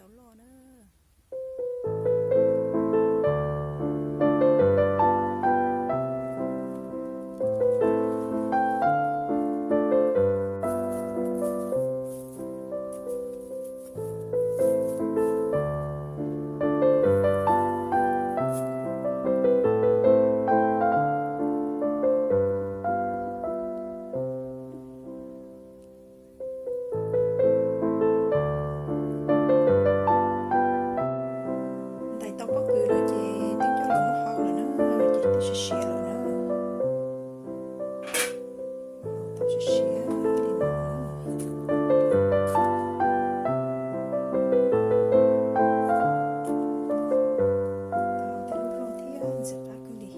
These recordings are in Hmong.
Tau loj na. Ntais tau pob kws lawm ces twb coj los muab hau lawm na, ces twb siav siav lawm na. Tau siav siav li no. Tej lub loj thiab ntxim qab kawg li.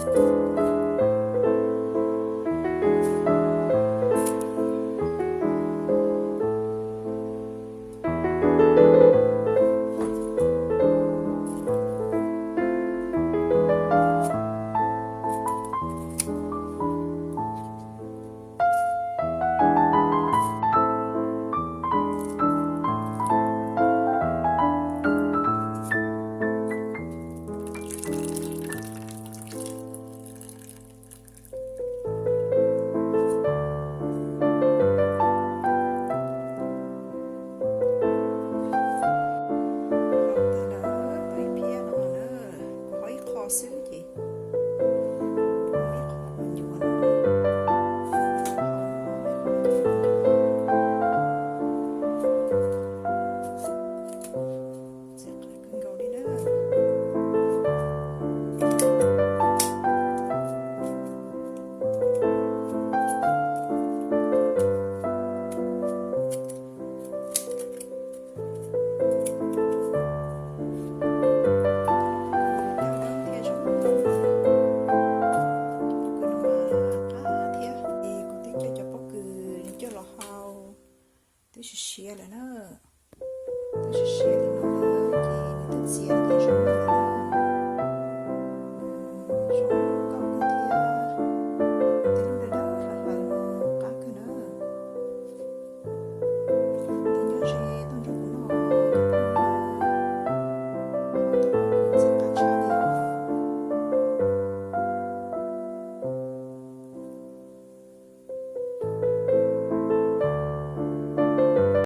Tag lawm, tau ib phiab no na, kuv hau ib qho xwb ces ib qho nyuam no. Ntxim qab kawg nkaus li na. Dawb dawb thiab zoo. Pob kws no mas qab thiab. Es kuv twb coj cov pob kws coj los hau, twb siav siav lawm na. Twb siav siav li no lawm ces nws twb txias